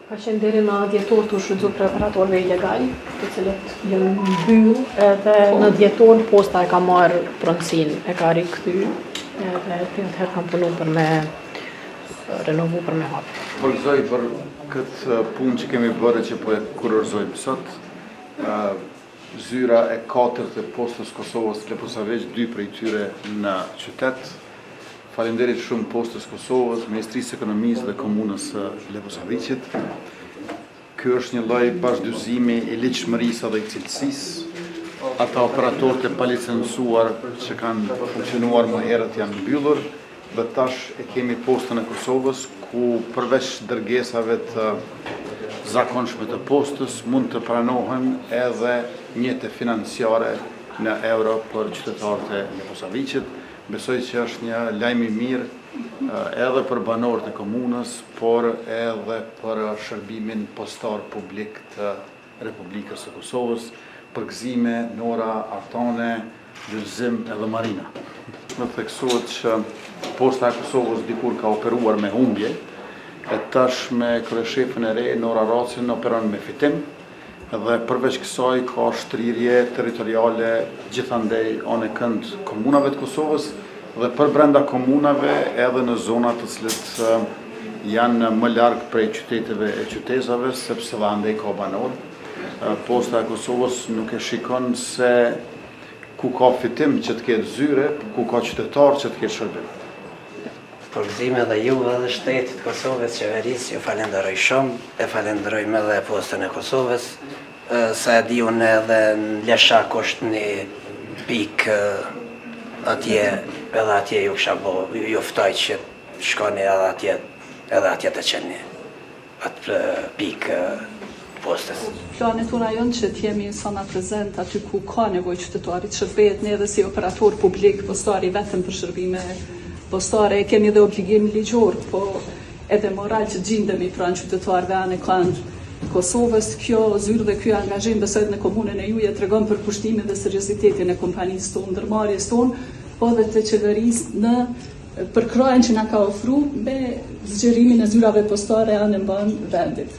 Ka qenë deri në dhjetor tu shfrytëzu prej operatorëve ilegal, të cilët janë mbyll edhe në dhjetor posta e ka marrë pronësinë, e ka rikthy edhe prej atëherë kanë punu për me renovu për me hapë. Përgëzoj për këtë punë që kemi bërë që po e kurorëzojmë sot. Zyra e katërt e Postës Kosovës Leposaviq, dy prej tyre në qytet. Faleminderit shumë Postës Kosovës, Ministrisë së Ekonomisë dhe Komunës së Leposaviqit. Ky është një lloj bashkëdyzimi i ligjshmërisë dhe i cilësisë. Ata operatorët e palicencuar që kanë funksionuar më herët janë mbyllur dhe tash e kemi Postën e Kosovës ku përveç dërgesave të zakonshme të postës mund të pranohen edhe mjete financiare në euro për qytetarët e Leposaviqit. Besoj që është një lajm i mirë edhe për banorët e komunës, por edhe për shërbimin postar publik të Republikës së Kosovës. Përgëzime Nora, Artane, Lulzim edhe Marina. Më theksohet që Posta e Kosovës dikur ka operuar me humbje, e tash me kryeshefën e re, Nora Racin, operon me fitim, dhe përveç kësaj ka shtrirje territoriale gjithandej anekënd komunave të Kosovës dhe përbrenda komunave edhe në zona të cilët janë më larg prej qyteteve e qytezave, sepse dhe andej ka banorë. Posta e Kosovës nuk e shikon se ku ka fitim që të ketë zyre, ku ka qytetar që të ketë shërbim. Përgëzime edhe juve edhe shtetit të Kosovës, qeverisë, ju falenderoj shumë, e falenderojmë edhe Postën e Kosovës, sa e di unë edhe në Leshak është një pikë atje, edhe atje ju kisha bo, ju ftoj që shkoni edhe atje, edhe atje të çelni atë pikë të postës. Planet tona janë që të jemi sa ma prezent aty ku ka nevojë qytetari të shërbehet ne edhe si operator publik postar i vetëm për shërbime postare e kemi edhe obligim ligjor, po edhe moral që të gjindemi pranë qytetarëve anekënd Kosovës. Kjo zyrë dhe ky angazhim besoj në komunën e juaj e tregon përkushtimin dhe seriozitetin e kompanisë tonë, ndërmarrjes tonë, po edhe të qeverisë në përkrahjen që na ka ofru me zgjerimin e zyrave postare anembanë vendit.